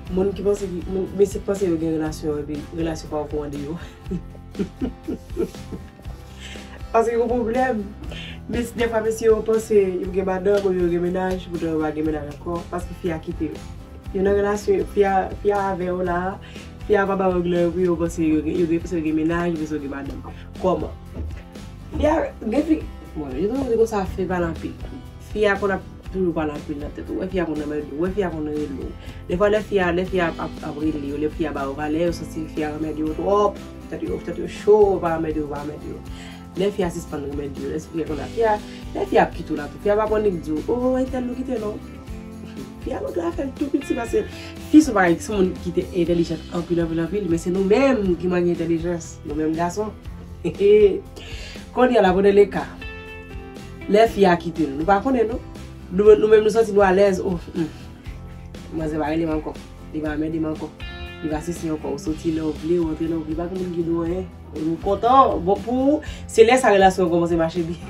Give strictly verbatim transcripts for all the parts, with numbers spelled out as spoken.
Moun ki panse ki, moun, mesye ki panse yo gen relasyon, epi relasyon pa okouran de yo. Paske gen pwoblèm. Mes-, defwa, mesye yo panse yo gen madanm oubyen yo gen mennaj, poutan yo pa gen mennaj ankò, paske fi a kite yo. Yo nan relasyon, fi a, fi a avè yo la, fi a pa ba yo glè pou yo panse yo gen, yo gen, panse yo gen mennaj, panse yo gen madanm. Kòman? Fi a, gen fi, bon, yo toujou di konsa, fi pale anpil. Fi a konn ap toujou pale anpil nan tèt ou. Ou wè fi a konn anmède w, ou wè fi a konn rele w. Defwa, lè fi a, lè fi a ap, ap rele yo, lè fi a ba yo valè, yo santi fi a anmède yo twòp. Tèt yo, tèt yo cho, yo pa anmède yo, yo pa anmède yo. Lè fi a sispann anmède yo, lè fi a konn ap, fi a, lè fi a ap kite w la tou. Fi a pa konn nik di w, "O, entèl nou kite non." Fi a montre afè l tou piti paske fi se yon bagay, se yon moun ki te entèlijan anpil, anpil, anpil, men se nou menm ki manke entèlijans, nou menm gason. Kounye a la, pran leka. Lè fi a kite nou, nou pa konnen non. Nou, nou menm nou santi nou alèz, o, hmm. Manzè pa rele m ankò. Li pa anmède m ankò. Li pa sesi ankò. Ou soti lè w vle, ou antre lè w vle. Pa gen moun ki di w anyen. Ou kontan, bon pou ou. Se lè sa relasyon an kòmanse mache byen.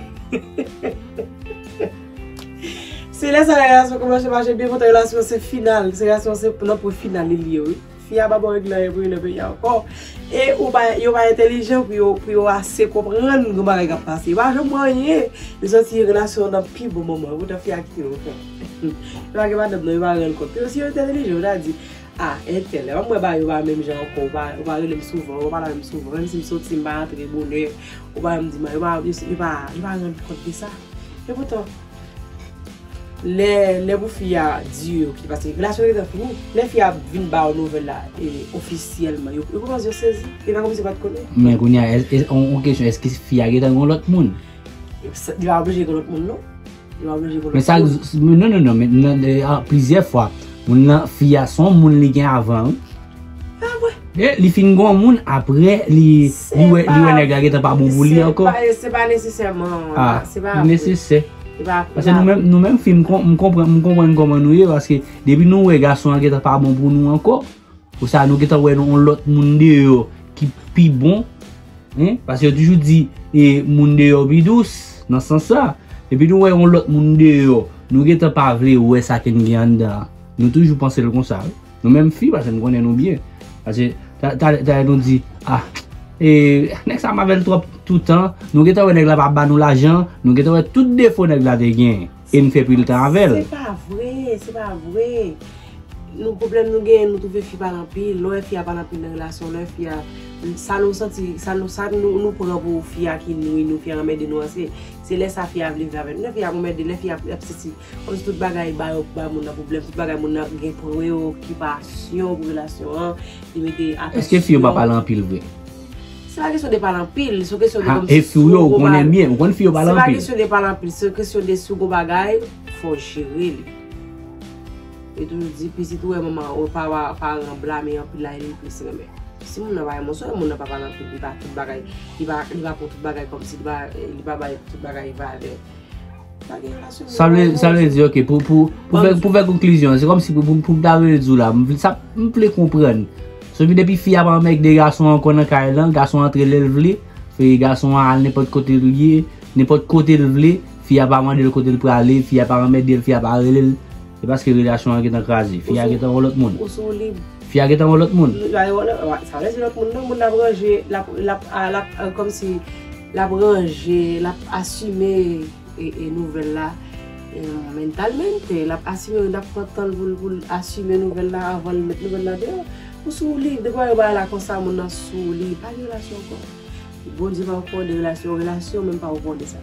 Se lè sa relasyon kòmanse mache byen, poutan relasyon se final. Se relasyon se nan pwen final li ye, wi. Fi a pa ba w règ la, e pou yo nan peyi a ankò. E ou pa, yo pa entèlijan pou yo, pou yo ase konprann gen bagay k ap pase. Yo pa janm wè anyen. Yo santi relasyon an nan pi bon moman. Poutan fi a kite yo fè. Yo pa gen madanm non, yo pa rann kont. Yo si yo entèlijan, yo ta di, "A, entèl, m wè bagay yo pa menm jan ankò, ou pa, ou pa rele m souvan, ou pa pale avè m souvan, menm si m soti, m pa rantre bonè, ou pa janm di m anyen, yo pa, yo, yo pa, yo pa rann kont de sa." E poutan, lè, lè pou fi a di yo ki, paske relasyon yo gentan fini, lè fi a vin ba yo nouvèl la, e, ofisyèlman, yo, yo kòmanse yo sezi, e pa kòmsi yo pa t konnen. Men kounye a, es-, es-, on, on kesyon, èske fi a gentan gen yon lòt moun? Sa, li pa oblije gen lòt moun, non. Li pa oblije gen lòt moun. Men sa, non, non, non, men nan, de, a, plizyè fwa, moun nan, fi a se yon moun li gen avan, wi. Ah, vre. E, li fin gen yon moun, apre, li, li wè, li wè nèg la gentan pa bon pou li ankò. Se pa, se pa nesesèman, ah, se pa vre. Nesesè. Se pa, paske nou menm, nou menm fi, m kon-, m konprann, m konprann kòman nou ye, paske depi nou wè gason an gentan pa bon pou nou ankò, pou sa, nou gentan wè yon lòt moun deyò ki pi bon, hein? Paske yo toujou di, e, moun deyò pi dous, nan sans sa. Epi nou wè yon lòt moun deyò, nou gentan pa vle wè sa ke n gen anndan an. Nou toujou panse l konsa, wi. Nou menm fi, paske m konnen nou byen. Paske ta, ta, talè nou di, ah, e, nèg sa m avè l twòp toutan, nou gentan wè nèg la pa ba nou lajan, nou gentan wè tout defo nèg la te gen, e n fè pil tan avè l. Se pa vre, se pa vre. Nou, pwoblèm nou genyen, nou twouve fi pale anpil. Lè w wè fi a pale anpil nan relasyon, lè fi a, sa nou santi, sa nou, sa nou, nou pran pou fi a ki nwi nou, fi a anmède nou an, se, se lè sa fi a vle viv avè nou. Lè fi a ap anmède, lè fi a ap, ap sesi, kòmsi tout bagay ba yo, ba moun nan pwoblèm, tout bagay moun nan gen preokipasyon pou relasyon an, li mete atansyon. Èske fi yo pa pale anpil vre? Se pa kesyon de pale anpil, se kesyon de kòmsi si w gon bagay. Ha, e fi w yo, ou konnen byen, ou konn fi yo pale anpil. Se pa kesyon de pale anpil, se kesyon de si w gon bagay, fò w jere li. Yo toujou di, pitit ou wè manman, ou pa, pa, paran blame anpil la, e li plis renmen. Si moun nan pa renmen w, se moun nan pa pale anpil, li pa tout bagay, li pa, li pa pran tout bagay kòmsi, li pa, li pa bay tout bagay valè. Pa gen relasyon. Sa vle, sa vle di, ok, pou, pou, pou fè, pou fè konklizyon, se kòmsi pou, pou, pou m ta vle di w la, m vle, sa, m vle konprann. Sauf depi fi a pa anmède gason an ankò nan kay lan, gason an antre lè l vle, e gason an al nenpòt kote l ye, nenpòt kote l vle, fi a pa mande l kote l prale, fi a pa anmède l, fi a pa rele l, se paske relasyon an gentan kraze. Fi a gentan wè lòt moun. Ou sou lib. Fi a gentan wè lòt moun. Sa vle di lòt moun nan, moun nan ap ranje, l ap, l ap, l ap, kòmsi, l ap ranje, l ap asime e, e nouvèl la, e, mentalmente, l ap asime, l ap pran tan l pou l, pou l asime nouvèl la avan l met nouvèl la deyò. Ou sou li, depi w wè bagay la konsa, moun nan sou li, pa gen relasyon ankò. Bondye pa okouran de relasyon, relasyon menm pa okouran de sa.